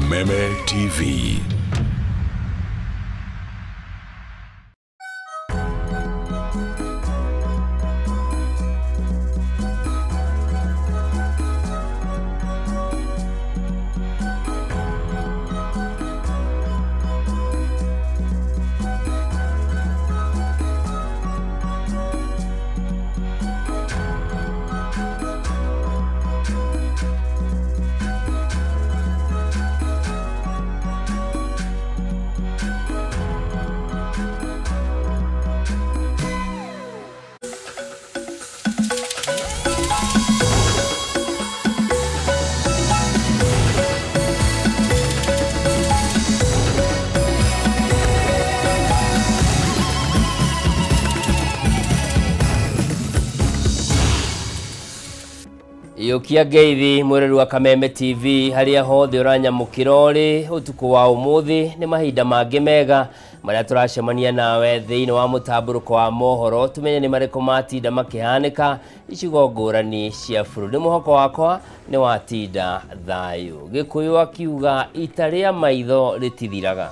Kameme TV. Iyũkia ngeithi mwĩrori wa Kameme TV harĩa hothe ũranyamũkĩra ũrĩ ũtukũ wa ũmũthĩ. Nĩ mahinda mangĩ mega marĩa tũracemania nawe thĩinĩ wa mũtambũrũko wa mohoro, tũmenye nĩ marĩkũ matinda makĩhanĩka icigo ngũrani cia bũrũri. Mũhoko wakwa nĩ watinda thayũ. Gĩkũyũ akiuga ita rĩa maitho rĩtithiraga.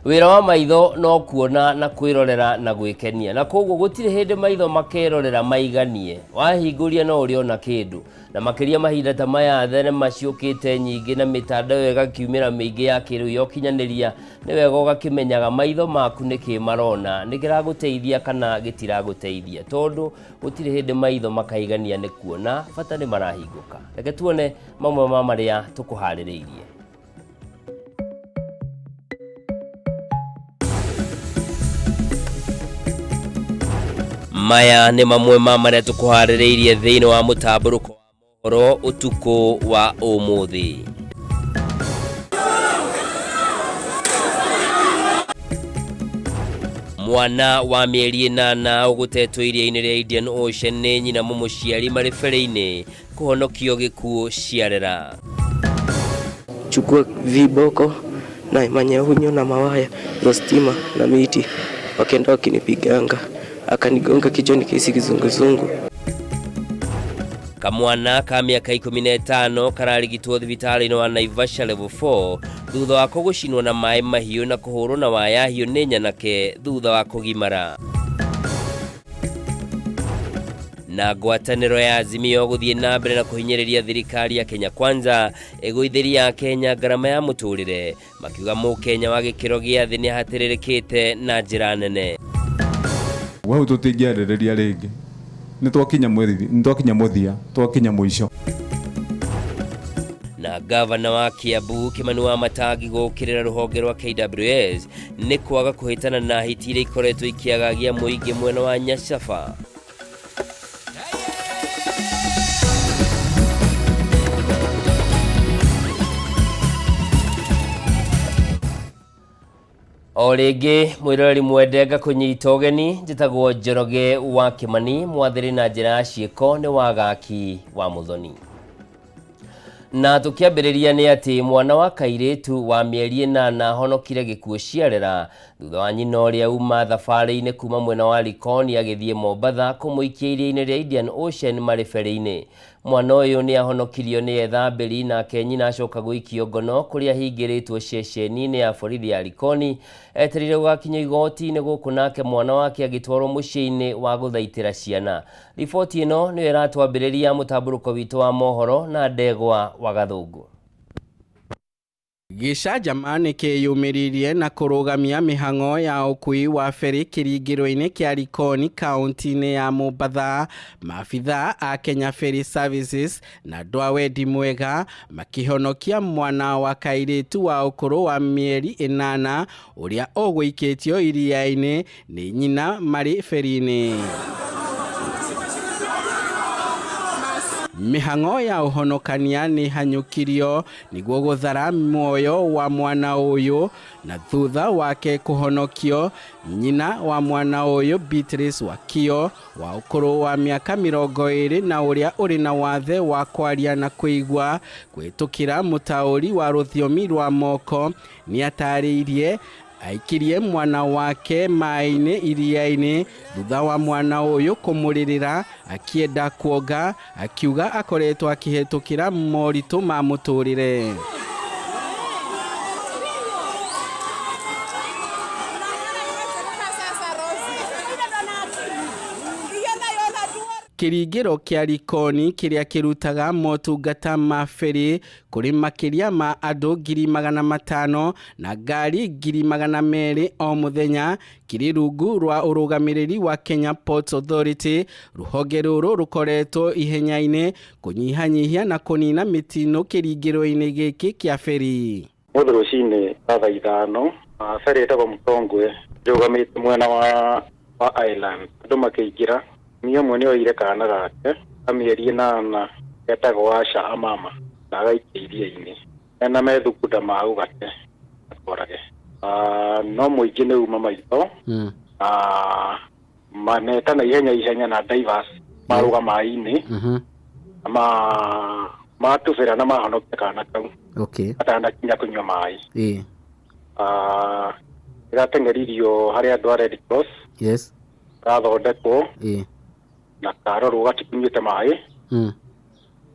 Wĩra wa maitho no kuona na kwĩrorera na gwĩkenia, na koguo gũtirĩ hĩndĩ maitho makerorera maiganie. Wahingũria no ũrĩona kĩndũ, na makĩria mahinda ta maya thenema ciũkĩte nyingĩ na mĩtandao ĩgakiumĩra mĩingĩ ya kĩrĩu ya ũkinyanĩria. Nĩ wega ũgakĩmenyaga maitho maku nĩkĩ marona, nĩ kĩragũteithia kana gĩtiragũteithia, tondũ gũtirĩ hĩndĩ maitho makaigania nĩ kuona, bata nĩ marahingũka. Reke tuone mamwe ma marĩa tũkũharĩrĩirie. Maya nĩ mamwe ma marĩa tũkũharĩrĩirie thĩinĩ wa mũtambũrũko wa mohoro ũtukũ wa ũmũthĩ. Mwana wa mĩeri 8 ũgũtetwo iria-inĩ rĩa Indian Ocean nĩ nyina mũmũciari marĩ ferĩ-inĩ kũhonokio gĩkuũ ciarera. Chukua viboko na manyaunyo na mawaya za stima na miti, wakaenda wakinipiganga, akanigonga kichwa nikahisi kizunguzungu. Kamwana ka mĩaka 15 kararigitwo thibitarĩ-inĩ wa Naivasha Level 4 thutha wako gũcinwo na maĩ mahiũ na kũhũrwo na waya hiũ nĩ nyanake thutha wa kũgimara. Na ngwatanĩro ya Azimio gũthiĩ na mbere na kũhinyĩrĩria thirikari ya Kenya Kwanza ĩgũithĩria Akenya ngarama ya mũtũrĩre, makiuga mũkenya wa gĩkĩro gĩa thĩ nĩ ahatĩrĩrĩkĩte na njĩra nene. Hau tũtingĩarĩrĩria rĩngĩ, nĩ twakinya mweri, nĩ twakinya mũthia, twakinya mũico. Na gavana wa Kiambu Kimani wa Matangi gũkĩrĩra rũhonge rwa KWS nĩ kwaga kũhĩtana na hiti iria ikoretwo ikĩagagia mũingĩ mwena wa Nyacaba. O rĩngĩ mwĩroreri mwende ngakũnyita ũgeni, njĩtagwo Njoroge wa Kĩmani, mwathĩrĩ na njĩra ya ciĩko nĩ Wagaki wa Mũthoni. Na tũkĩambĩrĩria nĩ atĩ mwana wa kairĩtu wa mĩeri 8 ahonokire gĩkuũ ciarera thutha wa nyina ũrĩa uma thabarĩ-inĩ kuma mwena wa Likoni agĩthiĩ Mombatha kũmũikia iria-inĩ rĩa Indian Ocean marĩ ferĩ-inĩ. Mwana ũyũ nĩ ahonokirio nĩ ethambĩri nake nyina acoka gũikio ngono kũrĩa ahingĩrĩtwo ceceni-inĩ ya borithi ya Likoni etereire gũgakinyio igoti-inĩ gũkũ nake mwana wake agĩtwarwo mũciĩ-inĩ wa gũthaitĩra ciana. Riboti ĩno nĩyo ĩratwambĩrĩria mũtambũrũko witũ wa mohoro na Ndegwa wa Gathũngũ. Gĩcanjama nĩ kĩyumĩririe na kũrũgamia mĩhang'o ya ũkui wa ferĩ kĩringĩro-inĩ kĩa Likoni kaunti-inĩ ya Mombatha. Maabitha a Kenya Ferry Services na andũ a wendi mwega makĩhonokia mwana wa kairĩtu wa ũkũrũ wa mĩeri 8 ũrĩa ũgũikĩtio iria-inĩ nĩ nyina marĩ ferĩ-inĩ. Mĩhang'o ya ũhonokania nĩ hanyũkirio nĩguo gũthara muoyo wa mwana ũyũ, na thutha wake kũhonokio, nyina wa mwana ũyũ Beatrice Wakio wa ũkũrũ wa mĩaka 20 na ũrĩa ũrĩ na wathe wa kwaria na kũigua kũhĩtũkĩra mũtaũri wa rũthiomi rwa moko nĩatarĩirie aikirie mwana wake maĩ-inĩ iria-inĩ thutha wa mwana ũyũ kũmũrĩrĩra akĩenda kuonga, akiuga akoretwo akĩhĩtũkĩra moritũ ma mũtũrĩre. Kĩringĩro kĩa Likoni kĩrĩa kĩrutaga motungata ma ferry kũrĩ makĩria ma andũ 500,000 na ngari 200,000 o mũthenya kĩrĩ rungu rwa ũrũgamĩrĩri wa Kenya Ports Authority. Rũhonge rũrũ rũkoretwo ihenya-inĩ kũnyihanyihia na kũnina mĩtino kĩringĩro-inĩ gĩkĩ kĩa ferry. Mũthĩ rũcinĩ thaa 5 ferry ĩtagwo Mtongwe ĩrũgamĩte mwena wa Island, andũ makĩingĩra. Mũtumia ũmwe nĩ oire kana gake ka mĩeri 8 getagwo Asha Amama na agaikia iria-inĩ ena methugunda ma gũgate akorage. No mũingĩ nĩ uma maitho maneta na ihenya ihenya na divers marũga maĩ-inĩ matubĩra na mahonokia kana kau atanakinya kũnyua maĩ. Ĩrateng'eririo harĩ andũ a Red Cross. Gathondekwo na karorwo gatikunyĩte maĩ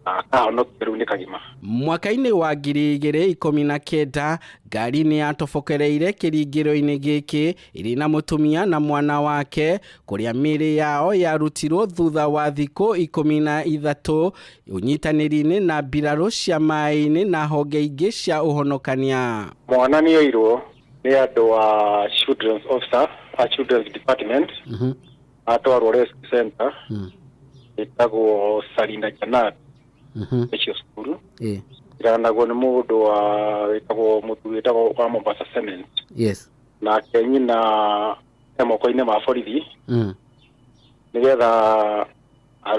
na kahonokio rĩu nĩ kagima. Mwaka-inĩ wa 2019 ngari nĩ yatobokereire kĩringĩro-inĩ gĩkĩ ĩrĩ na mũtumia na mwana wake kũrĩa mĩĩrĩ yao yarutirwo thutha wa thikũ 13 ũnyitanĩri-inĩ na mbirarũ cia maĩ-inĩ na honge ingĩ cia ũhonokania. Mwana nĩ oirwo nĩ andũ a children's officer a children's department atwarwo rescue center ĩtagwo Sarinda Janat ĩcio cukuru iranagwo nĩ mũndũ wa wĩtagwo mũtu wĩtagwo wa Mombasa Cement. Nake nyina e moko-inĩ ma borithi nĩgetha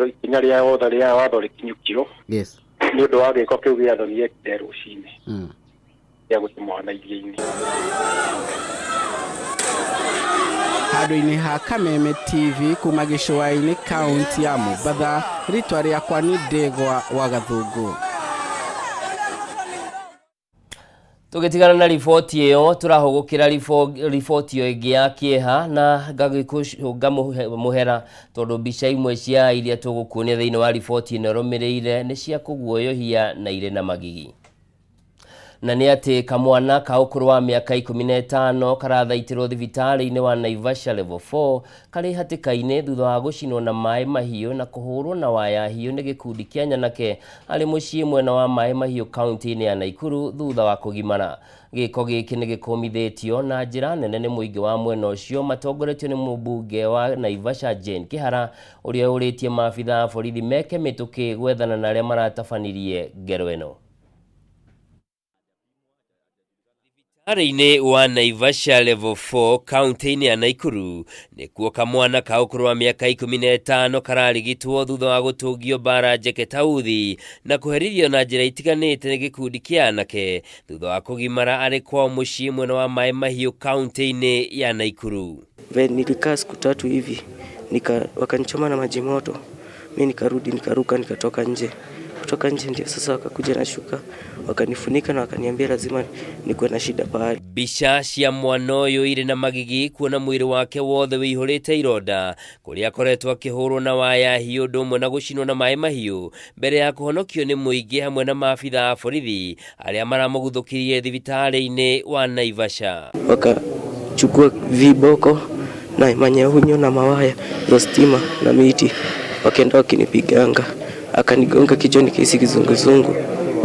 ikinya rĩa wothe rĩa watho rĩkinyũkio nĩ ũndũ wa gĩko kĩu gĩa thoni ekire rũcinĩ gĩa gũte mwana iria-inĩ. Handũ-inĩ ha Kameme TV kuma gĩcũa-inĩ kaunti ya Mombatha, rĩtwa rĩakwa nĩ Ndegwa wa Gathũngũ. Tũgĩtigana na riboti ĩyo tũrahũgũkĩra riboti ĩyo ĩngĩ ya kĩeha na ngagĩkũcũnga mũhera tondũ mbica imwe cia iria tũgũkuonia thĩinĩ wa riboti ĩno ĩrũmĩrĩire nĩ cia kũguoyohia na irĩ na magigi. Na nĩ atĩ kamwana ka ũkũrũ wa mĩaka 15 karathaitĩrwo thibitarĩ-inĩ wa Naivasha level 4 karĩ hatĩka-inĩ thutha wa gũcinwo na maĩ mahiũ na kũhũrwo na waya hiũ nĩ gĩkundi kĩa nyanake arĩ mũciĩ mwena wa maĩ mahiũ kaunti-inĩ ya Naikuru thutha wa kũgimara. Gĩko gĩkĩ nĩ gĩkũmithĩtio na njĩra nene nĩ mũingĩ wa mwena ũcio matongoretio nĩ mũmbunge wa Naivasha Jane Kĩhara ũrĩa ũrĩtie maabitha a borithi meke mĩtũkĩ gwethana na arĩa maratabanirie ngero ĩno. Thibitarĩ-inĩ wa Naivasha level 4 kaunti-inĩ ya Naikuru nĩkuo kamwana ka ũkũrũ wa mĩaka 15 kararigitwo thutha wa gũtũngio mbara njeke tauthi na kũherithio na njĩra itiganĩte nĩ gĩkundi kĩa anake thutha wa kũgimara arĩ kwao mũciĩ mwena wa Maĩ Mahiũ kaunti-inĩ ya Naikuru. Nilikaa siku 3 hivi wakanichoma na maji moto, mi nikarudi nikaruka nikatoka nje. Kutoka nje ndio sasa wakakuja na shuka wakanifunika na wakaniambia lazima nikuwe na shida pahali. Mbica cia mwana ũyũ irĩ na magigi kuona mwĩrĩ wake wothe wĩihũrĩte ironda kũrĩa akoretwo akĩhũrwo na waya hiũ ũndũ ũmwe na gũcinwo na maĩ mahiũ mbere ya kũhonokio nĩ mũingĩ hamwe na maabitha a borithi arĩa maramũguthũkirie thibitarĩ-inĩ wa Naivasha. Wakachukua viboko na manyaunyo na mawaya za stima na miti wakaenda wakinipiganga, akanigonga kichwa nikahisi kizunguzungu.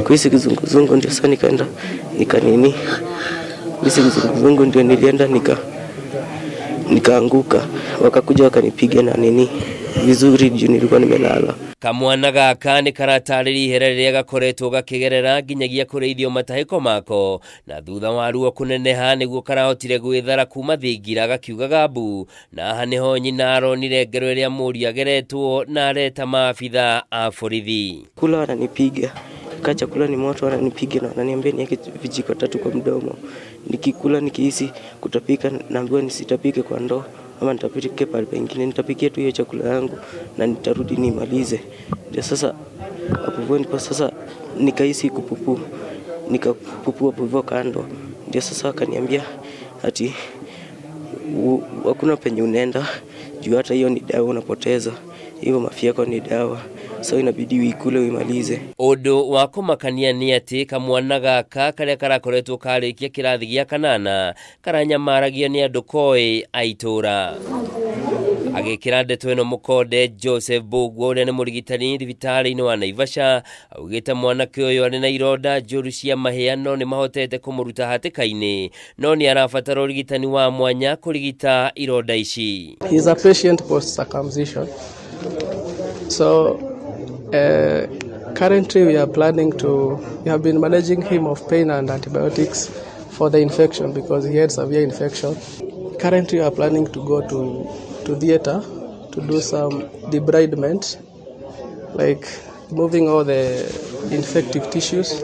Kuhisi kizunguzungu ndio sasa nikaenda nikanini, kuhisi kizunguzungu ndio nilienda nikaanguka, wakakuja wakanipiga na nini vizuri juu nilikuwa nimelala. Kamwana gaka nĩ karatarĩria ihera rĩrĩa gakoretwo gakĩgerera nginyagia kũrĩithio matahĩko mako na thutha wa ruo kũneneha nĩguo karahotire gwĩthara kuma thingira gakiugaga mbu na haha nĩho nyina aronire ngero ĩrĩa mũriũ ageretwo na areta maabitha a borithi. Kula wananipiga, kaa chakula ni moto wananipiga na wananiambia niweke vijiko 3 kwa mdomo. Nikikula nikihisi kutapika naambiwa nisitapike kwa ndoo ama nitapike pale pengine, nitapikia tu hiyo chakula yangu na nitarudi nimalize. Ndio sasa hapo hivyo ndipo sasa nikahisi kupupu, nikapupua hapo hivyo kando. Ndio sasa wakaniambia ati hakuna penye unaenda juu hata hiyo ni dawa unapoteza, hiyo mafi yako ni dawa, so inabidi uikule uimalize. Ũndũ wa kũmakania nĩ atĩ kamwana gaka karĩa karakoretwo karĩkia kĩrathi gĩa kanana karanyamaragio nĩ andũ koĩ a itũũra. Agĩkĩra ndeto ĩno mũkonde Joseph Mbugua ũrĩa nĩ mũrigitani thibitarĩ-inĩ wa Naivasha augĩte mwanake ũyũ arĩ na ironda njũru cia mahĩa no nĩ mahotete kũmũruta hatĩka-inĩ no nĩ arabatara ũrigitani wa mwanya kũrigita ironda ici. He is a patient post circumcision. So currently we are planning to, we have been managing him of pain and antibiotics for the infection because he had severe infection. Currently we are planning to go to theater to do some debridement, like removing all the infective tissues.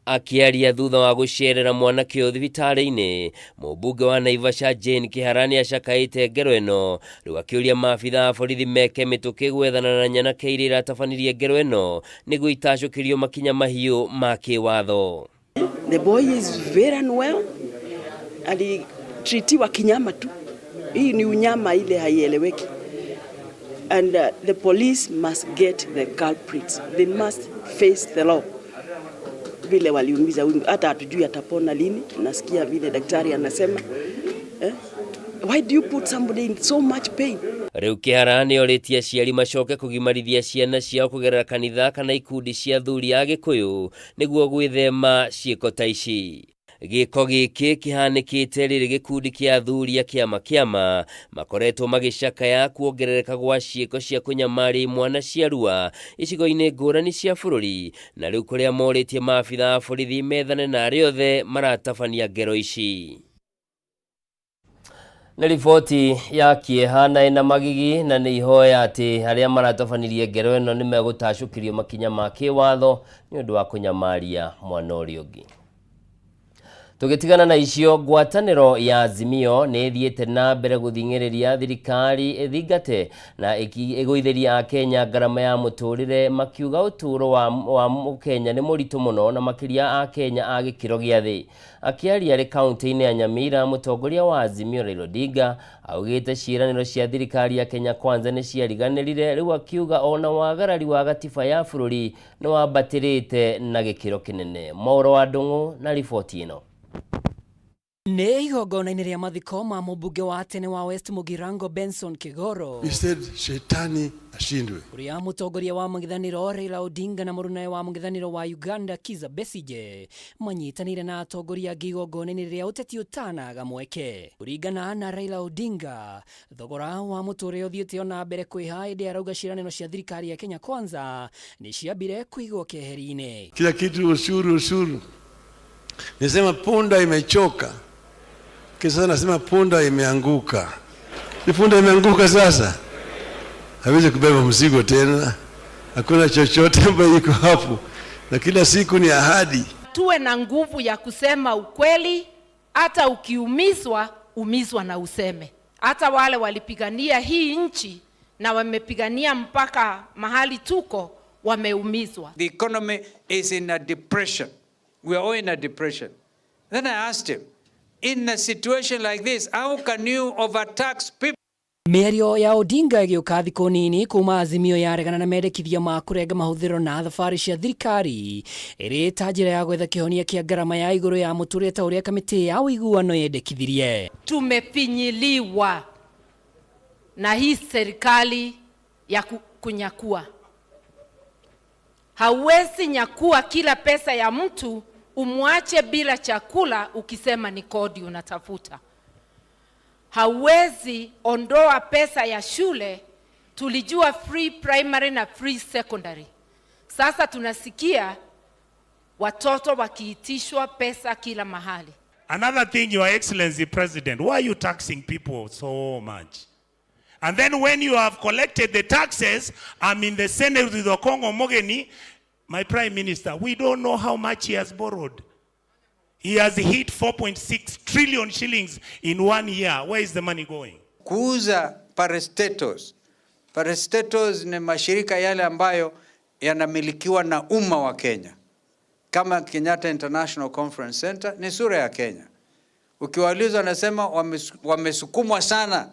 Akĩaria thutha wa gũcerera mwanake ũyũ thibitarĩ-inĩ, mũmbunge wa Naivasha Jane Kĩhara nĩ acakaĩte ngero ĩno rĩu akĩũria maabitha a borithi meke mĩtũkĩ gwethana na nyanake iria iratabanirie ngero ĩno nĩguo itacũkĩrio makinya mahiũ ma kĩwatho. The boy is very unwell. Alitreatiwa kinyama tu. Hii ni unyama ile haieleweki. And the police must get the culprits. They must face the law. Vile waliumiza huyu, hata hatujui atapona lini. Nasikia vile daktari anasema eh? Why do you put somebody in so much pain? Rĩu Kĩhara nĩ orĩtie aciari macoke kũgimarithia ciana ciao kũgerera kanitha kana ikundi cia athuri a Gĩkũyũ nĩguo gwĩthema ciĩko ta ici. Gĩko gĩkĩ kĩhanĩkĩte rĩrĩ gĩkundi kĩa athuri a kĩama kĩama makoretwo magĩcakaya kuongerereka gwa ciĩko cia kũnyamaria imwana ciarua icigo-inĩ ngũrani cia bũrũri na rĩu kũrĩa morĩtie maabitha a borithi methane na arĩa othe maratabania ngero ici. Nĩ riboti ya kĩeha na ĩna magigi na nĩ ihoya atĩ arĩa maratabanirie ngero ĩno nĩ megũtacũkĩrio makinya ma kĩwatho nĩ ũndũ wa kũnyamaria mwana ũrĩa ũngĩ. Tũgĩtigana na icio, ngwatanĩro ya Azimio nĩ ĩthiĩte na mbere gũthing'ĩrĩria thirikari ĩthingate na ĩgũithĩrie Akenya ngarama ya mũtũrĩre, makiuga ũtũũro wa mũkenya nĩ mũritũ mũno na makĩria Akenya a gĩkĩro gĩa thĩ. Akĩaria arĩ kaunti-inĩ ya Nyamira, mũtongoria wa Azimio Raila Odinga augĩte ciĩranĩro cia thirikari ya Kenya Kwanza nĩ ciariganĩrire, rĩu akiuga ona wagarari wa gatiba ya bũrũri nĩ wambatĩrĩte na gĩkĩro kĩnene. Maũro wa Ndung'u na riboti ĩno. Nĩ igongona-inĩ rĩa mathiko ma mũmbunge wa tene wa West Mugirango Benson Kigoro. Instead, shetani ashindwe. Ũrĩa mũtongoria wa mũng'ethanĩro Raila Odinga na mũrunawe wa mũng'ethanĩro wa Uganda Kizza Besigye manyitanĩire na atongoria angĩ igongona-inĩ rĩa ũteti ũtanaga mweke. Kũringana na Raila Odinga, thogora wa mũtũrĩre ũthiĩte ona mbere kwĩha, ĩndĩ arauga ciĩranĩro cia thirikari ya Kenya Kwanza nĩ ciambire kũigwo keheri-inĩ. Kila kitu ushuru, ushuru. Nisema punda imechoka. Kisha nasema punda imeanguka. Ni punda imeanguka sasa. Hawezi kubeba mzigo tena. Hakuna chochote ambayo iko hapo. Na kila siku ni ahadi. Tuwe na nguvu ya kusema ukweli, hata ukiumizwa, umizwa na useme. Hata wale walipigania hii nchi na wamepigania mpaka mahali tuko, wameumizwa. The economy is in a depression. We are all in a depression. Then I asked him, in a situation like this, how can you overtax people? Mĩario ya Odinga ĩgĩũka thikũ nini kuma Azimio yaregana na mendekithia ma kũrenga mahũthĩro na thabarĩ cia thirikari ĩrĩ ta njĩra ya gwetha kĩhonia kĩa ngarama ya igũrũ ya mũtũrĩre ta ũrĩa kamĩtĩ ya ũiguano yendekithirie. Tumefinyiliwa na hii serikali ya kunyakua. Hauwezi nyakua kila pesa ya mtu umwache bila chakula ukisema ni kodi unatafuta. Hauwezi ondoa pesa ya shule. Tulijua free primary na free secondary. Sasa tunasikia watoto wakiitishwa pesa kila mahali. Another thing, Your Excellency President, why are you taxing people so much? And then when you have collected the taxes, I'm in the Senate with Okongo Mogeni, my Prime Minister, we don't know how much he has borrowed. He has hit 4.6 trillion shillings in 1 year. Where is the money going? Kuuza parastatals. Parastatals ni mashirika yale ambayo yanamilikiwa na umma wa Kenya. Kama Kenyatta International Conference Center ni sura ya Kenya. Ukiwauliza wanasema wamesukumwa sana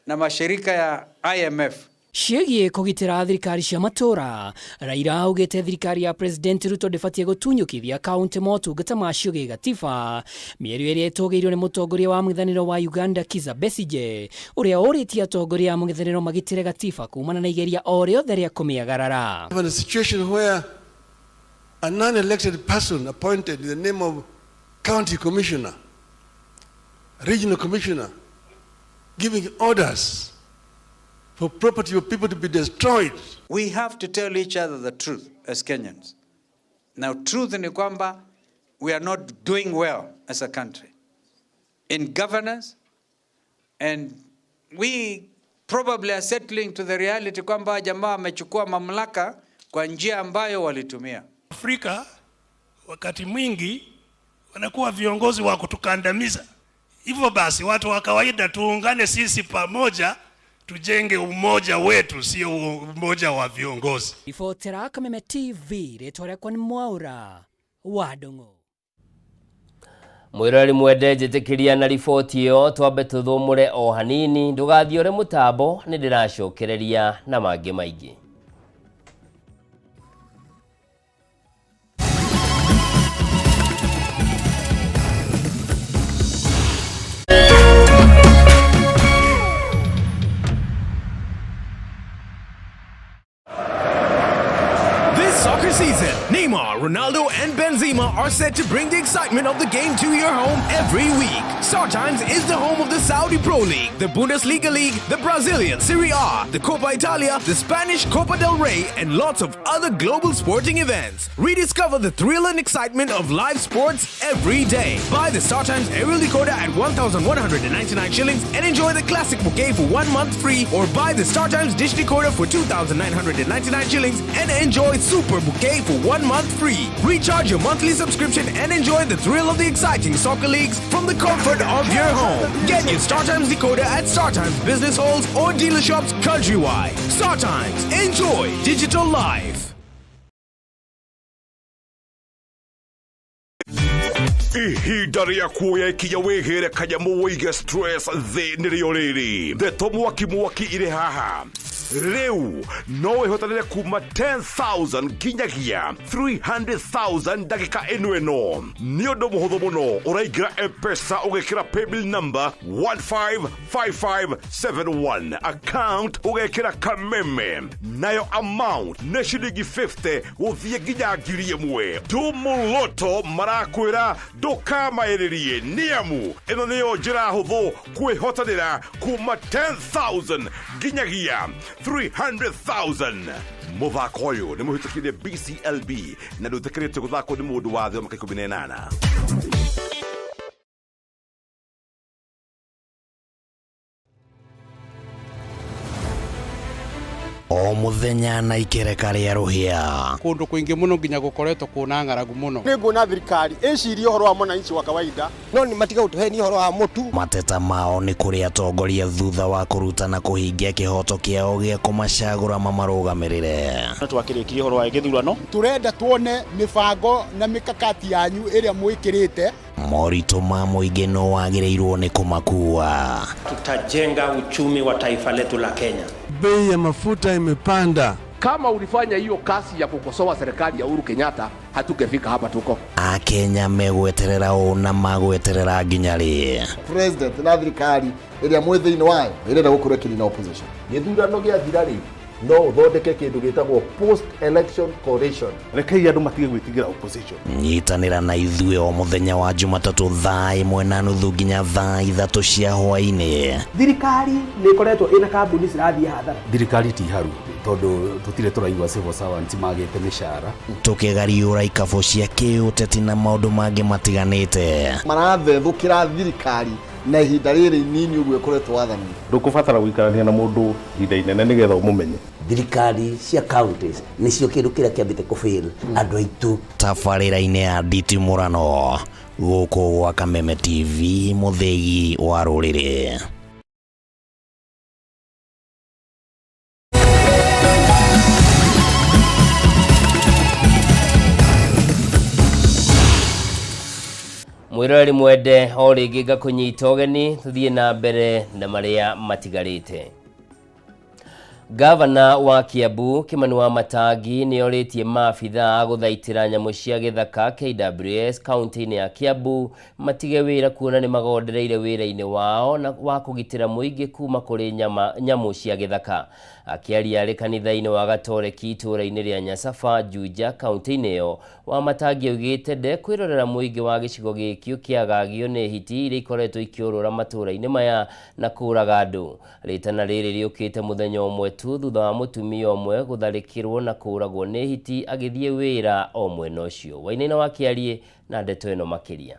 na mashirika ya IMF. Ciĩgiĩ kũgitĩra thirikari cia matũũra, Raila augĩte thirikari ya President Ruto ndĩbatiĩ gũtunyũkithia kaunti motungata macio gĩgatiba. Mĩario ĩrĩa ĩtũgĩirio nĩ mũtongoria wa mũng'ethanĩro wa Uganda Kizza Besigye, ũrĩa ũrĩtie atongoria a mũng'ethanĩro magitĩre gatiba kumana na igeria o rĩothe rĩa kũmĩagarara. Have a situation where a non-elected person appointed in the name of county commissioner, regional commissioner, giving orders for property of people to be destroyed. We have to tell each other the truth as Kenyans. Now, truth ni kwamba we are not doing well as a country in governance, and we probably are settling to the reality kwamba jamaa wamechukua mamlaka kwa njia ambayo walitumia. Afrika wakati mwingi wanakuwa viongozi wa kutukandamiza. Hivyo basi, watu wa kawaida tuungane sisi pamoja, tujenge umoja wetu, sio umoja wa viongozi. Ribotera Kameme TV, rĩtwa rĩakwa nĩ Mwaũra wa Ndung'u. Mwĩroreri mwende, njĩtĩkĩria na riboti ĩyo twambe tũthũmũre o hanini. Ndũgathiore mũtambo, nĩ ndĩracokereria na mangĩ maingĩ. This soccer season, Neymar, Ronaldo, and Benzema are set to bring the excitement of the game to your home every week. StarTimes is the home of the Saudi Pro League, the Bundesliga League, the Brazilian Serie A, the Coppa Italia, the Spanish Copa del Rey, and lots of other global sporting events. Rediscover the thrill and excitement of live sports every day. Buy the StarTimes aerial decoder at 1,199 shillings and enjoy the classic bouquet for 1 month free, or buy the StarTimes dish decoder for 2,999 shillings and enjoy Super Bouquet for 1 month free. Recharge your monthly subscription and enjoy the thrill of the exciting soccer leagues from the comfort of your home. Get your StarTimes decoder at StarTimes business halls or dealer shops countrywide. StarTimes, enjoy digital life. Ihinda rĩa kuoya ikinya wĩgĩre kanyamũ wĩige stress thĩ nĩrĩo rĩrĩ. Ndeto mwaki mwaki irĩ haha. Rĩu no wĩhotanĩre kuma 10,000 nginyagia 300,000 ndagĩka ĩno. Ĩno nĩ ũndũ mũhũthũ mũno. Ũraingĩra M-Pesa, ũgekĩra paybill number 155571, account ũgekĩra Kameme, nayo amount nĩ ciringi 50 gũthiĩ nginya 1,000. Tumũloto marakwĩra ndũkamaĩrĩrie, nĩamu ĩno nĩyo njĩra hũthũ kwĩhotanĩra kuma 10,000 nginyagia 300,000. Mũthako ũyũ nĩ mũhĩtũkire BCLB na ndũĩtĩkĩrĩtio gũthakwo nĩ mũndũ wa thĩ wa mĩaka 18. O muthenya na ikereka rĩa rũhĩa. Kũndũ kũingĩ mũno nginya gũkoretwo kũna ng'aragu mũno. Nĩ nguona thirikari ĩcirie ũhoro wa mwananchi wa kawaida, no nĩ matiga gũtũhenia ũhoro wa mũtu. Mateta mao nĩ kũrĩ atongoria thutha wa kũruta na kũhingia kĩhoto kĩao gĩa kũmacagũra mamarũgamĩrĩre. Twakĩrĩkirie ũhoro wa gĩthurano. Tũrenda tuone mĩbango na mĩkakati yanyu ĩrĩa mwĩkĩrĩte. Moritũ ma mũingĩ no wagĩrĩirwo nĩ kũmakua. Tutajenga uchumi wa taifa letu la Kenya. Bei ya mafuta imepanda. Kama ulifanya hiyo kazi ya kukosoa serikali ya Uhuru Kenyatta, hatungefika hapa tuko. Akenya megweterera ũ na magweterera nginya rĩ? President na thirikari ĩrĩa mwĩ thĩinĩ wayo ĩrenda gũkorwo ĩkĩnina opposition. Gĩthurano gĩathira rĩ, no ũthondeke kĩndũ gĩtagwo post election coalition. Rekei andũ matige gwĩtigĩra opposition. Nyitanĩra na ithuĩ o mũthenya wa Jumatatũ 1:30 nginya 3:00 cia hwaĩ-inĩ. Thirikari nĩ ĩkoretwo ĩna kambuni cirathiĩ hathara. Thirikari ti haru tondũ tũtirĩ tũraigua civil servants magĩte mĩcara. Tũkĩgariũra ikabũ cia kĩũteti na maũndũ mangĩ matiganĩte. Marathethũkĩra thirikari na ihinda rĩrĩ inini ũguo ĩkoretwo wathani. Ndũkũbatara gũikarania na mũndũ ihinda inene nĩgetha ũmũmenye. Thirikari cia counties nĩcio kĩndũ kĩrĩa kĩambĩte kũfail andũ aitũ. Tabarĩra-inĩ ya nditimũrano gũkũ gwa Kameme TV, mũthĩgi wa rũrĩrĩ. Mwĩroreri mwende, o rĩngĩ ngakũnyita ũgeni tũthiĩ na mbere na marĩa matigarĩte. Gavana wa Kiambu Kimani Wamatangi nĩ orĩtie maabithaa a gũthaitĩra nyamũ cia gĩthaka KWS kaunti-inĩ ya Kiambu matige wĩra kuona nĩ magondereire wĩra-inĩ wao na wa kũgitĩra mũingĩ kuma kũrĩ nyamũ cia gĩthaka. Akĩaria arĩ kanitha-inĩ wa Gatoreki itũũra-inĩ rĩa Nyasaba, Juja, kaunti-inĩ ĩyo, Wamatangi augĩte ndekwĩrorera mũingĩ wa gĩcigo gĩkĩ ũkĩagagio nĩ hiti iria ikoretwo ikĩũrũra matũũra-inĩ maya na kũũraga andũ. Rĩtana rĩrĩ rĩũkĩte mũthenya ũmwe tu thutha wa mũtumia ũmwe gũtharĩkĩrwo na kũũragwo nĩ hiti agĩthiĩ wĩra o mwena ũcio. Wainaina wa Kĩariĩ na ndeto ĩno makĩria.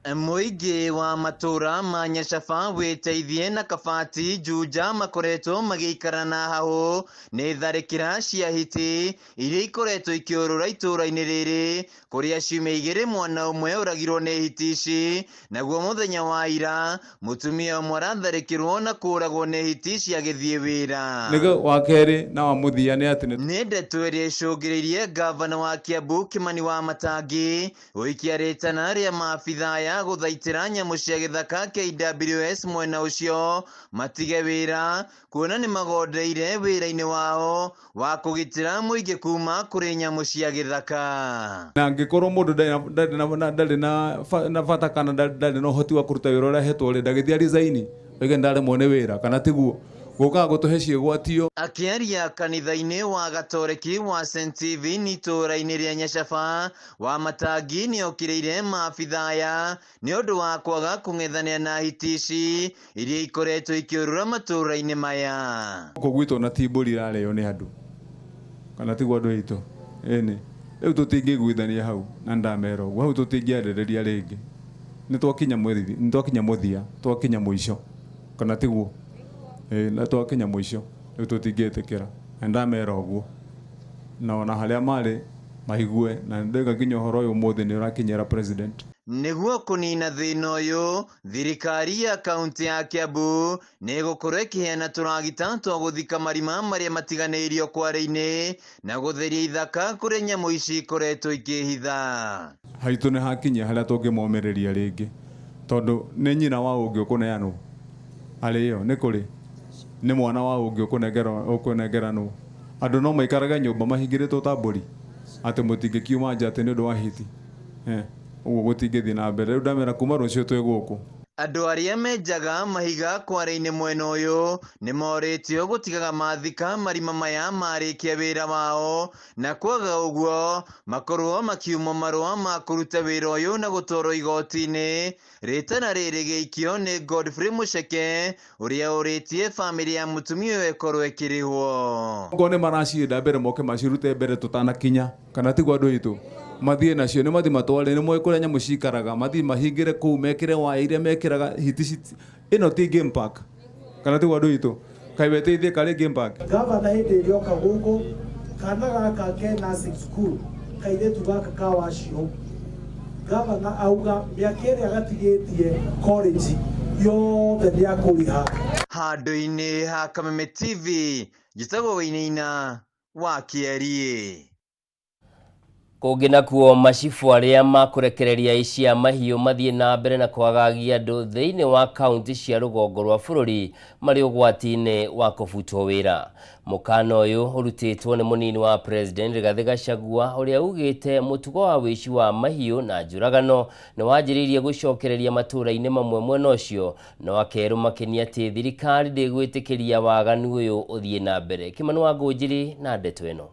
Mũingĩ wa matũra ma Nyacaba wĩteithie na Kabati Juja makoretwo magĩikara na hahũ nĩ tharĩkĩra cia hiti iria ikoretwo ikĩũrũra itũra-inĩ rĩrĩ kũrĩa ciumia igĩrĩ mwana ũmwe ũragirwo nĩ hiti ici, naguo mũthenya wa ira mũtumia ũmwe aratharĩkĩrwo na kũũragwo nĩ hiti ici agĩthiĩ wĩra. Nĩguo wa kerĩ na wa mũthia nĩ atĩ nĩ ndeto ĩrĩa ĩcũngĩrĩirie gavana wa Kiambu Kimani Wamatangi gũikia rĩtana rĩa maabithaa ya gũthaitĩra nyamũ cia gĩthaka KWS mwena ũcio matige wĩra kuona nĩ magondeire wĩra-inĩ wao wa kũgitĩra mũingĩ kuma kũrĩ nyamũ cia gĩthaka. Na angĩkorwo mũndũ ndarĩ na bata kana ndarĩ na ũhoti wa kũruta wĩra ũrĩa ahetwo rĩ, ndagĩthiĩ resign oige ndaremwo nĩ wĩra kana tiguo gũkaga gũtũhe ciĩgwatio. Akĩaria kanitha-inĩ wa Gatoreki wa St Stephen itũũra-inĩ rĩa Nyacaba, Wamatangi nĩokĩrĩire maabithaa aya nĩ ũndũ wa kwaga kũng'ethanĩra na hiti ici iria ikoretwo ikĩũrũra matũũra-inĩ maya. Gũkũ gwitũ na ti mbũri irarĩo nĩ andũ kana tiguo andũ aitũ, ĩni rĩu tũtingĩiguithania hau na ndamera ũguo hau tũtingĩarĩrĩria rĩngĩ, nĩ twakinya mũthia, twakinya mũico kana tiguo, na twakinya mũico rĩu tũtingĩtĩkĩra na ndamera ũguo na ona harĩa marĩ maigue na ndauga nginya ũhoro ũyũ ũmũthĩ nĩ ũrakinyĩra president. Nĩguo kũnina thĩna ũyũ, thirikari ya kaunti ya Kiambu nĩ ĩgũkorwo ĩkĩheana tũragita twa gũthika marima marĩa matiganĩirio kware-inĩ na gũtheria ithaka kũrĩa nyamũ ici ikoretwo ikĩhitha. Haitũ nĩ hakinyia harĩa tũngĩmomĩrĩria rĩngĩ tondũ nĩ nyina wa ũngĩ ũkũneanwo arĩo nĩ kũrĩ nĩ mwana wa ũngĩ ũkũnengeranwo. Andũ no maikarage nyũmba mahingĩrĩtwo ta mbũri atĩ mũtingĩkiuma nja atĩ nĩ ũndũ wa hiti, ũguo gũtingĩthiĩ na mbere. Rĩu ndamera kuma rũciũ twĩ gũkũ. Andũ arĩa menjaga mahiga kware-inĩ mwena ũyũ nĩ morĩtio gũtigaga mathika marima maya marĩkia wĩra wao na kwaga ũguo makorwo makiumwo marũa ma kũruta wĩra ũyũ na gũtwarwo igoti-inĩ. Rĩtana rĩrĩ gĩikio nĩ Godfrey Mũceke ũrĩa ũrĩtie bamĩrĩ ya mũtumia ũyũ ĩkorwo ĩkĩrĩhwo. Okorwo nĩ maracienda mbere moke macirute mbere tũtanakinya kana tiguo andũ aitũ mathiĩ nacio nĩ mathiĩ matware nĩ moĩ kũrĩa nyamũ cikaraga mathiĩ mahingĩre kũu mekĩre waya iria mekĩraga hiti ĩno ti game park kana tiguo andũ aitũ kaĩ weteithie karĩ game park. Gavana hĩndĩ ĩrĩa oka gũkũ kana gaka ke nursing school kairĩtu gaka ka wacio gavana auga mĩaka ĩrĩa gatigĩtie college yothe nĩ akũrĩha. Handũ-inĩ ha Kameme TV njĩtagwo Wainaina wa Kĩariĩ. Kũngĩ nakuo macibũ arĩa makũrekereria aici a mahiũ mathiĩ na mbere na kwagagia andũ thĩinĩ wa kaunti cia rũgongo rwa bũrũri marĩ ũgwati-inĩ wa kũbutwo wĩra. Mũkana ũyũ ũrutĩtwo nĩ mũnini wa President Rigathĩ Gachagua ũrĩa ugĩte mũtugo wa wĩici wa mahiũ na njũragano nĩ wanjĩrĩirie gũcokereria matũũra-inĩ mamwe mwena ũcio, no akerwo makenia atĩ thirikari ndĩgwĩtĩkĩria waganu ũyũ ũthiĩ na mbere. Kimani wa Ngũnjiri na ndeto ĩno.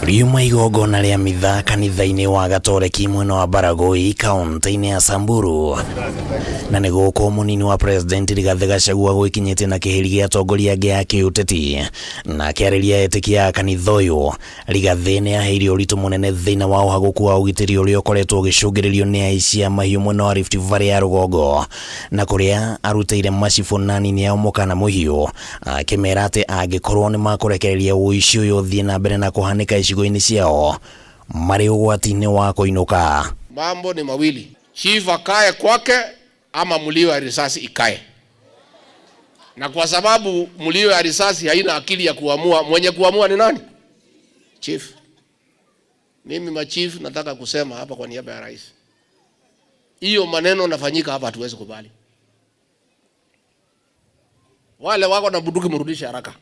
Riuma igongona rĩa mitha kanitha-inĩ wa Gatoreki mwena wa Baragoi kaunti-inĩ ya Samburu na nĩ gũkũ mũnini wa President Rigathĩ Gachagua gwĩkinyĩtie na kĩhĩri gĩa atongoria angĩ a kĩũteti na akĩarĩria etĩkia a kanitha ũyũ. Rigathĩ nĩ aheire ũritũ mũnene thĩna wa ũhagũku wa ũgitĩri ũrĩa ũkoretwo ũgĩcũngĩrĩrio nĩ aici a mahiũ mwena wa Rift Valley ya rũgongo na kũrĩa arutĩire macibũ na anini ao mũkana mũhiũ akĩmera atĩ angĩkorwo nĩ makũrekereria ũici ũyũ ũthiĩ na mbere na kũhanĩka icigo-inĩ ciao marĩ ũgwati-inĩ wa kũinũka. Mambo ni mawili, chief akae kwake ama mlio ya risasi ikae. Na kwa sababu mlio ya risasi haina akili ya kuamua, mwenye kuamua ni nani? Chief. Mimi machief nataka kusema hapa kwa niaba ya rais, hiyo maneno nafanyika hapa hatuwezi kubali. Wale wako na bunduki mrudishe haraka.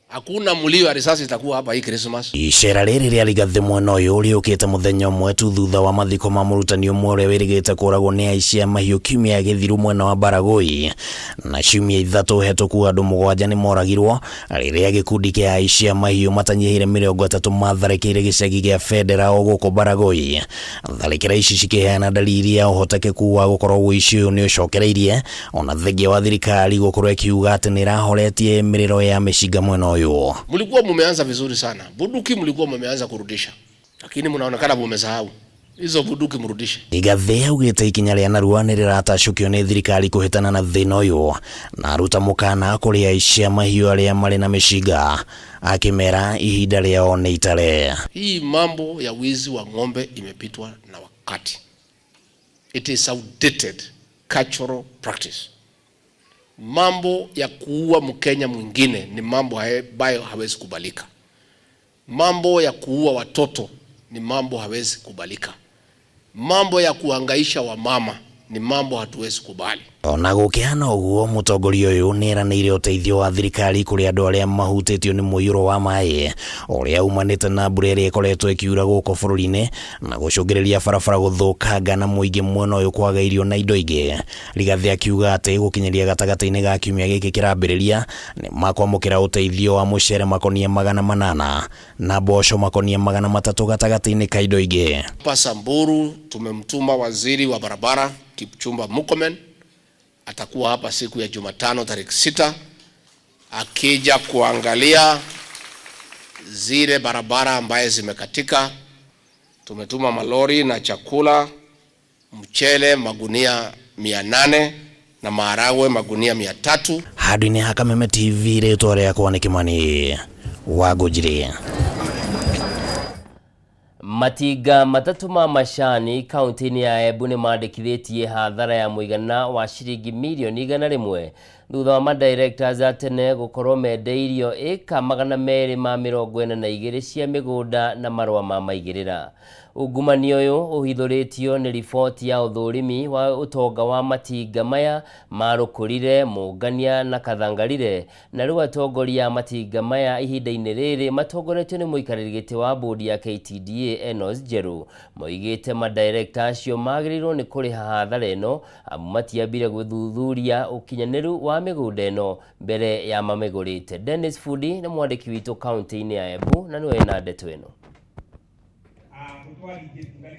Hakuna mlio ya risasi itakuwa hapa hii Christmas. Icera rĩrĩ rĩa Rigathĩ mwena ũyũ rĩũkĩte mũthenya ũmwe tu thutha wa mathiko ma mũrutani ũmwe ũrĩa wĩrĩgĩte kũragwo nĩ aici a mahiũ kiumia gĩthiru mwena wa Baragoi na ciumia 3 hetũku andũ 7 nĩ moragirwo rĩrĩa gĩkundi kĩa aici a mahiũ matanyihĩire 30 matharĩkĩire gĩcagi kĩa Bendera o gũkũ Baragoi. Tharĩkĩra ici cikĩheana dalili ya ũhotekeku wa gũkorwo ũici ũyũ nĩ ũcokereirie ona thengia wa thirikari gũkorwo ĩkiuga atĩ nĩ ĩrahoretie mĩrĩro ya mĩcinga mwena ũyũ. Mlikuwa mumeanza vizuri sana. Bunduki mlikuwa mumeanza kurudisha. Lakini mnaonekana mumesahau. Hizo bunduki mrudishe. Rigathĩ augĩte ikinya rĩa narua nĩ rĩratacũkio nĩ thirikari kũhĩtana na thĩna ũyũ na aruta mũkana kũrĩ aici a mahiũ arĩa marĩ na mĩcinga akĩmera ihinda rĩao nĩ itare. Hii mambo ya wizi wa ng'ombe imepitwa na wakati. It is outdated cultural practice. Mambo ya kuua Mkenya mwingine ni mambo ambayo hawezi kubalika. Mambo ya kuua watoto ni mambo hawezi kubalika. Mambo ya kuhangaisha wamama ni mambo hatuwezi kubali. Ona gũkĩhana ũguo mũtongoria ũyũ nĩeranĩire ũteithio wa thirikari kũrĩ andũ arĩa mahutĩtio nĩ mũiyũro wa maĩ ũrĩa umanĩte na mbura ĩrĩa ĩkoretwo ĩkiura gũkũ bũrũri-inĩ na gũcũngĩrĩria barabara gũthũkanga na mũingĩ mwena ũyũ kwaga irio na indo ingĩ. Rigathĩ akiuga atĩ gũkinyĩria gatagatĩ-inĩ ga kiumia gĩkĩ kĩrambĩrĩria nĩ makwamũkĩra ũteithio wa mũcere makonia 800 na mboco makonia 300 gatagatĩ-inĩ ka indo ingĩ. Hapa Samburu tumemtuma waziri wa barabara Kipchumba Murkomen, atakuwa hapa siku ya Jumatano tarehe 6 akija kuangalia zile barabara ambaye zimekatika. Tumetuma malori na chakula, mchele magunia 800 na maharagwe magunia 300. Handũ-inĩ ha Kameme TV rĩtwa rĩakwa nĩ Kimani wa Ngũnjiri. Matinga 3 ma macani kaunti-inĩ ya Embu nĩ mandĩkithĩtie hathara ya mũigana wa ciringi mirioni 100 thutha wa madirectors a tene gũkorwo mendeirio ĩka 242 cia mĩgũnda na marũa ma maigĩrĩra. Ungumania ũyũ ũhithũrĩtio nĩ riboti ya ũthũrimi wa ũtonga wa matinga maya marũkũrire Mũngania na Kathangarire na rĩu atongoria a matinga maya ihinda-inĩ rĩrĩ matongoretio nĩ mũikarĩri gĩtĩ wa bodi ya KTDA Enos Njeru moigĩte madirector acio magĩrĩirwo nĩ kũrĩha hathara ĩno amu matiambire gũthuthuria ũkinyanĩru wa mĩgũnda ĩno mbere ya mamĩgũrĩte. Dennis Fudi nĩ mwandĩki witũ kaunti-inĩ ya Embu na nĩwe wĩna ndeto ĩno.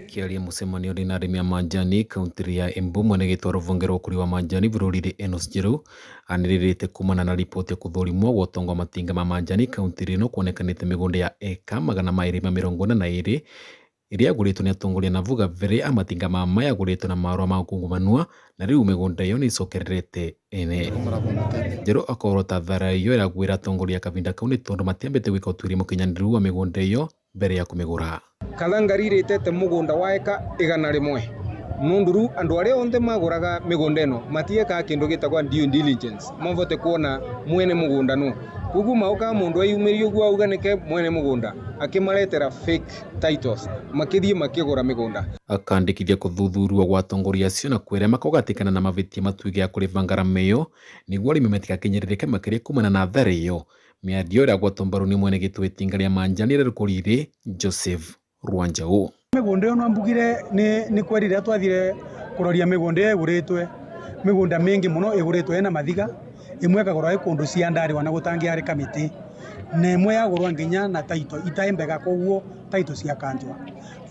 Kiaria mucemanio na arimi a manjani kaunti ya Embu mwene gĩtĩ wa rũhonge rwa ũkũria wa manjani bũrũri-inĩ Enos Njeru anĩrĩrĩte kumana na riboti ya kũthũrimwo gwa ũtonga wa matinga ma manjani kaunti ĩno kuonekanĩte mĩgũnda ya eka 242 ĩrĩa yagũrĩtwo nĩ atongoria na gabere a matinga mama yagũrĩtwo na marũa ma ungumania na rĩu mĩgũnda ĩyo nĩĩcokererete ene. Njeru akorota thara ĩyo ĩragwĩra atongoria kahinda kau nĩ tondũ matiambĩte gwĩka ũtuĩria mũkinyanĩru wa mĩgũnda ĩyo mbere ya kũmĩgũra. Kathangarire ĩtete mũgũnda wa eka 100 nundu riu andu aria onthe maguraga migunda ino matiekaga kindu gitagwa due diligence mavote kuona mwene mugunda nu koguo maukaga mundu eyumirie uguo auga nike mwene mugunda akimaretera fake titles makithie makigura migunda. Akandikithia kuthuthurua gwa atongoria acio na kwĩrema kũgatĩkana na mavĩtia matuĩke ya kũrĩba ngarama ĩyo nĩguo arĩmi matikakinyĩrĩrĩke makĩria kumana na athari ĩyo. Mĩario ĩragwatwo mbaru nĩ mwene gĩtĩ wa itinga rĩa manjani rĩa Rũkũriri Joseph Rwanjau. Mĩgũnda ĩyo no mbugire nĩ kweri rĩrĩa twathire kũroria mĩgũnda ĩyo ĩgũrĩtwe mĩgũnda mĩingĩ mũno ĩgũrĩtwe ĩna mathiga ĩmwe ĩkagũrwo ĩ kũndũ ciandarĩwa na gũtangĩarĩka mĩtĩ na ĩmwe yagũrwa nginya na title itaĩ mbega koguo title ciakanjwa.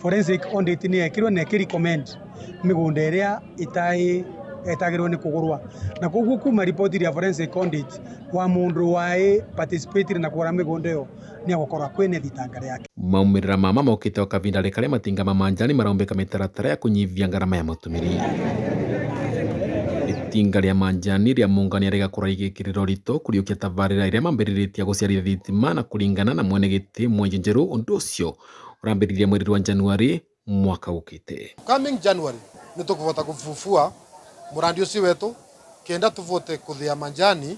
Forensic audit nĩ yekirwo na ĩkĩ-recommend mĩgũnda ĩrĩa ĩtaĩ ĩtagĩrĩirwo nĩ kũgũrwa na koguo kuma riboti ya forensic audit wa mũndũ waĩ participate na kũgũra mĩgũnda ĩyo nĩ egũkorwo kwĩna thitanga rĩake. Maumĩrĩra mama mokĩte o kahinda karĩa matinga ma manjani maraũmbĩka mĩtaratara ya kũnyihia ngarama ya matũmĩri. Itinga rĩa manjani rĩa Mũngania rĩgakorwo rĩgĩkĩrĩra ũritũ kũriũkia tabarĩra ĩrĩa mambĩrĩrĩtie gũciarithia thitima na kũringana na mwene gĩtĩ Mwenje Njerũ ũndũ ũcio ũrambĩrĩria mweri wa Januari mwaka ũkĩte. Coming January nĩ tũkũvota kũbubua mũrandi ũcio wetu kenda tuvote kuthia manjani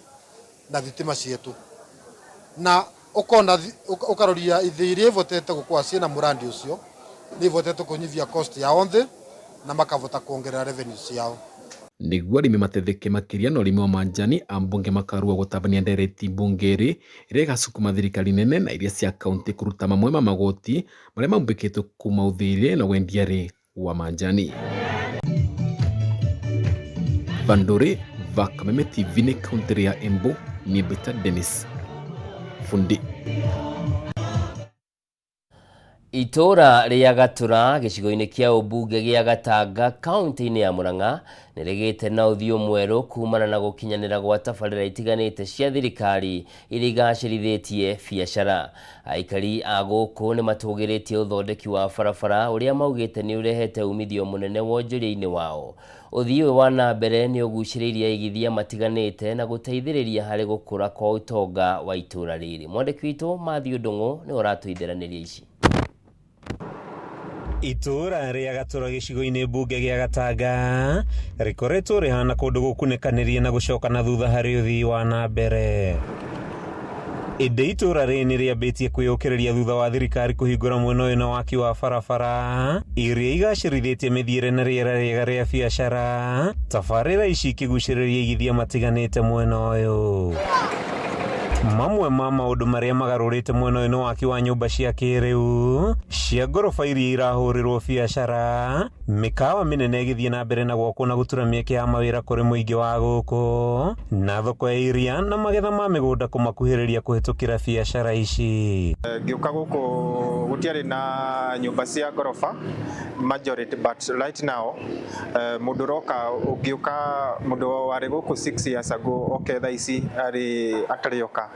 na thitima cietu na ukona ukaroria ithi iria ivotete gukorwa ciina murandi ucio ni ivotete kunyivia cost ya onthe na makavota kuongerera revenue ciao. Nĩguo arĩmi mateithĩke makĩria na ũrĩmi wa manjani, ambunge makarua gũtabania ndereti mbunge-rĩ ĩrĩa ĩgacukuma thirikari nene na iria cia kaunti kũruta mamwe ma magoti marĩa maumbĩkĩtwo kuma ũthĩĩ-rĩ na wendia-rĩ wa manjani. Bandũrĩ va Kameme TV nĩ kaunti ya Embu, niĩ mbĩta Dennis Fundi. Itũũra rĩa Gatũra gĩcigo-inĩ kĩa ũmbunge gĩa Gatanga kaunti-inĩ ya Murang'a nĩ rĩgĩte na ũthiũ mwerũ kumana na gũkinyanĩra gwa tabarĩra itiganĩte cia thirikari iria igacĩrithĩtie biacara. Aikari a gũkũ nĩ matũgĩrĩtie ũthondeki wa barabara ũrĩa maugĩte nĩ ũrehete umithio mũnene wonjoria-inĩ wao. Ũthii ũyũ wa na mbere nĩ ũgucĩrĩirie aigithia matiganĩte na gũteithĩrĩria harĩ gũkũra kwa ũtonga wa itũũra rĩrĩ. Mwandĩki witũ Matthew Ndung'u nĩwe ũratũitheranĩria ici. Itũũra rĩa Gatũra gĩcigo-inĩ mbunge gĩa Gatanga rĩkoretwo rĩhana kũndũ gũkunĩkanĩrie na gũcoka na thutha harĩ ũthii wa na mbere. Ĩndĩ itũũra rĩrĩ nĩ rĩambĩtie kwĩyũkĩrĩria thutha wa thirikari kũhingũra mwena ũyũ na waki wa barabara iria igacĩrithĩtie mĩthiĩre na rĩera rĩega rĩa biacara. Tabarĩra ici ikĩgucĩrĩria aigithia matiganĩte mwena ũyũ. Mamwe ma maũndũ marĩa magarũrĩte mwena ũyũ nĩ waki wa nyũmba cia kĩrĩu cia ngoroba iria irahũrĩrwo biacara, mĩkawa mĩnene ĩgĩthiĩ na mbere na gwakwo na gũtura mĩeke ya mawĩra kũrĩ mũingĩ wa gũkũ, na thoko ya iria na magetha ma mĩgũnda kũmakuhĩrĩria kũhĩtũkĩra biacara ici. Ngĩũka gũkũ gũtiarĩ na nyũmba cia ngoroba majority, but right now mũndũ ũroka ũngĩũka mũndũ warĩ gũkũ 6 years ago oke thaa ici arĩ atarĩ oka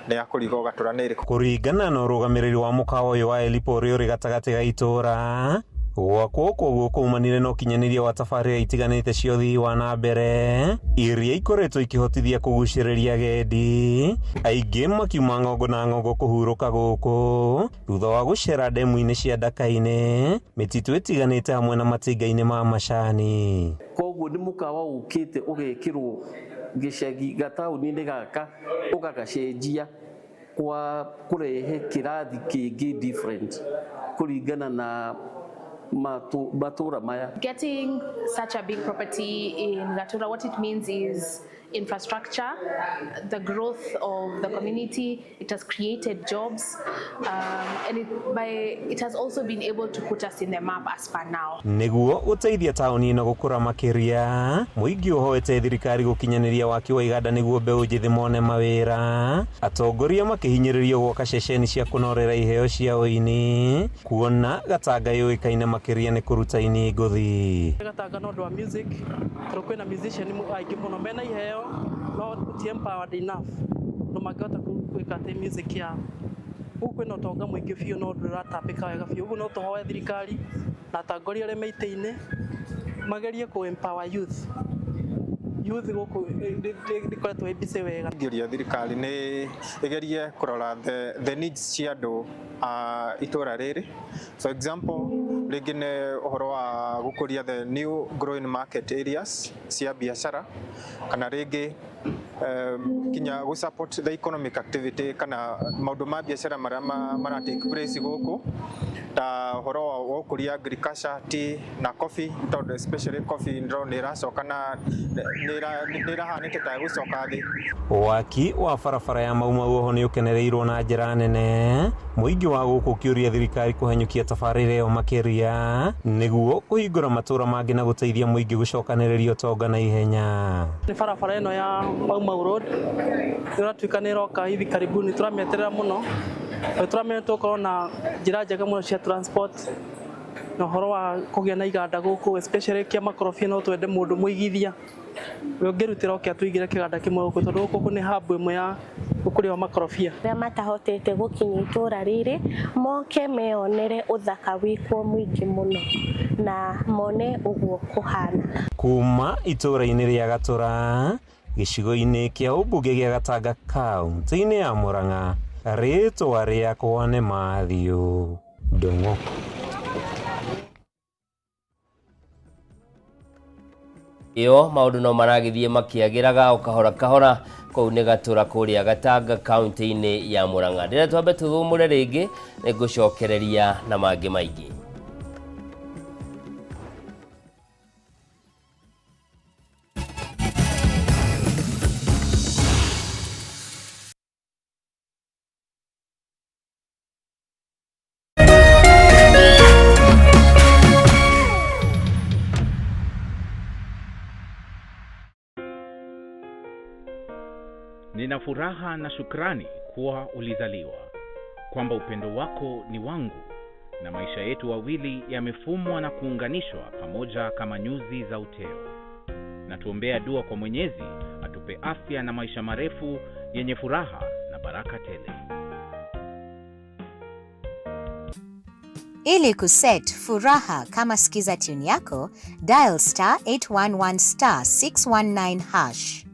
nĩ akũriga Gatũra nĩ ĩrĩkũ. Kũringana na ũrũgamĩrĩri wa mũkawa ũyũ wa Elipo ũrĩa ũrĩ gatagatĩ ga itũũra, gwakwo kwoguo kuumanire na ũkinyanĩria wa tabarĩra itiganĩte cia ũthii wa na mbere iria ikoretwo ikĩhotithia kũgucĩrĩria agendi aingĩ makiuma ng'ongo na ng'ongo kũhurũka gũkũ thutha wa gũcera ndemu-inĩ cia Ndaka-inĩ, mĩtitũ ĩtiganĩte hamwe na matinga-inĩ ma macani. Koguo nĩ mũkawa ũkĩte ũgekĩrwo gĩcagi gataũni-inĩ gaka ũgagacenjia kwa kũrehe kĩrathi kĩngĩ different kũringana na matũra maya. Getting such a big property in Gatura, what it means is infrastructure, the growth of the community. It has created jobs, and it has also been able to put us in the map as per now. Nĩguo gũteithia taũni ĩno gũkũra makĩria, mũingĩ ũhoete thirikari gũkinyanĩria waki wa iganda nĩguo mbeũ njĩthĩ mone mawĩra. Atongoria makĩhinyĩrĩrio gwaka ceceni cia kũnorera iheo cia ũini, kuona Gatanga yũĩkaine makĩria nĩ kũruta ini ngũthi. Gatanga no ũndũ wa music, tondũ kwĩna musician aingĩ mũno mena iheo no ti empowered enough no mangĩhota gwĩka atĩ music yao. Gũkũ kwĩna ũtonga mũingĩ biũ no ndũratambĩka wega biũ. Ũguo no tũhoe thirikari na atongoria arĩa me itĩ-inĩ magerie kũ empower youth. Youth gũkũ ndĩkoretwo ĩ busy wega. Ingĩũria thirikari nĩ ĩgerie kũrora the needs cia andũ a itũra rĩrĩ. For example, rĩngĩ nĩ ũhoro wa gũkũria the new growing market areas cia biacara, kana rĩngĩ kinya gũ support the economic activity kana maũndũ ma biacara marĩa mara take place gũkũ, ta ũhoro wa gũkũria agriculture, tea na coffee, tondũ especially coffee ndĩrona nĩ ĩracoka na nĩ ĩrahanĩte ta ĩgũcoka thĩ. Waki wa barabara ya Mau Mau oho nĩ ũkenereirwo na njĩra nene, mũingĩ wa gũkũ ũkĩũria thirikari kũhanyũkia tabarĩra ĩyo makĩria nĩguo kũhingũra matũũra mangĩ na gũteithia mũingĩ gũcokanĩrĩria ũtonga na ihenya. Nĩ barabara ĩno ya Mau Mau Road ĩratuĩka nĩ ĩroka hivi karibuni, tũramĩeterera mũno. Tũramenya tũgũkorwo na njĩra njega mũno cia transport na ũhoro wa kũgĩa na iganda gũkũ, especially kĩa makorobia. No twende mũndũ mũigithia we ũngĩrutĩra oke atũigĩre kĩganda kĩmwe gũkũ, tondũ gũkũ nĩ hub ĩmwe ya ũkũria wa makorobia. Arĩa matahotete gũkinya itũra rĩrĩ moke meyonere ũthaka wĩkuo mũingĩ mũno na mone ũguo kũhana. Kuma itũra-inĩ rĩa Gatũra gĩcigo-inĩ kĩa ũmbunge gĩa Gatanga kaunti-inĩ ya Murang'a, rĩtwa rĩakwa nĩ Matthew Ndung'u. Ĩyo maũndũ no maragĩthiĩ makĩagĩraga o kahora kahora kũu nĩ Gatũra kũrĩa Gatanga kaunti-inĩ ya Murang'a. Ndĩrenda twambe tũthũmũre rĩngĩ, nĩ ngũcokereria na mangĩ maingĩ. Nina furaha na shukrani kuwa ulizaliwa, kwamba upendo wako ni wangu na maisha yetu wawili yamefumwa na kuunganishwa pamoja kama nyuzi za uteo. Na tuombea dua kwa Mwenyezi atupe afya na maisha marefu yenye furaha na baraka tele. Ili kuset furaha kama skiza tune yako, dial star 811 star 619 hash.